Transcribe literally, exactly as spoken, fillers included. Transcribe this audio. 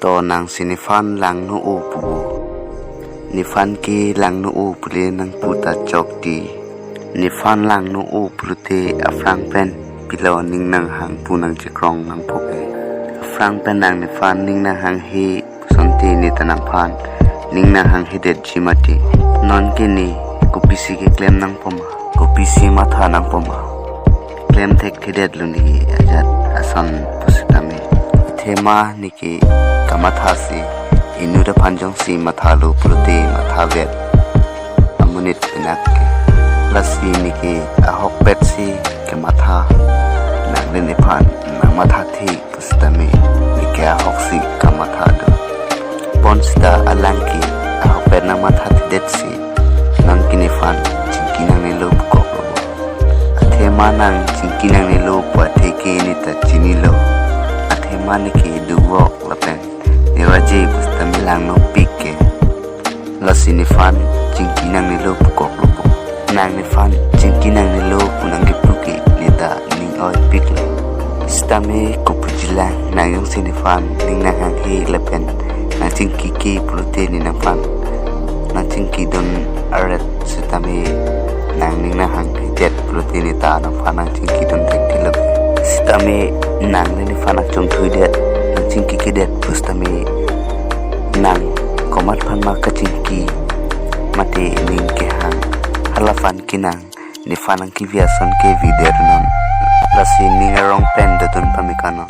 To nangsi nephan langno-o pupo. Nephan ke langno-o pule nangpu ta chokti. Nephan langno-o pulote aphrang pen pilo ning nanghang pu nangchekrong nangpo ke. Aphrang pen nang nephan ning nanghanghe sonte ne ta nangphan ning nanghanghedet jimati. Non ke ne kopisi keklem nangpo ma, kopisi matha nangpo ma, klem thekthedetlo ne ajat ason pusitame. Athema neke kamathasi inut aphan jongsi mathalo pulote mathavet amonit pinak ke. Lasi neke ahokpetsi kematha, nangli nephan nangmathathe pusitame neke ahoksi kamatha do. Bonsita alang ke ahokpet nangmathathedetsi non ke nephan chingki nangnelo pukoklo. Athema nang chingki nangnelo pu athe ke ne ta chinilo. Athema neke dovok lapen ne raje pusitame langnopik ke. Lasi nephan chingki nangnelo pukoklo po. Nang nephan chingki nangnelo pu nangkepu ke ne ta ning oipiklo. Sitame kopuji lang, nang jongsi nephan ning nanghanghe lapen nangchingkike pulote ne nangphan nangchingkidun aret sitame nang ning nanghanghedet pulote ne ta nangphan nangchingkidun thekthelo. Sitame nangli nephan nangchongthuidet, nangchingkikedet pusitame nang komat aphan ma kachingki mate ning kehang, halaphan ke nang nephan nangkevi ason kevidet non. Lasi ning arong pen dodun pamekanon.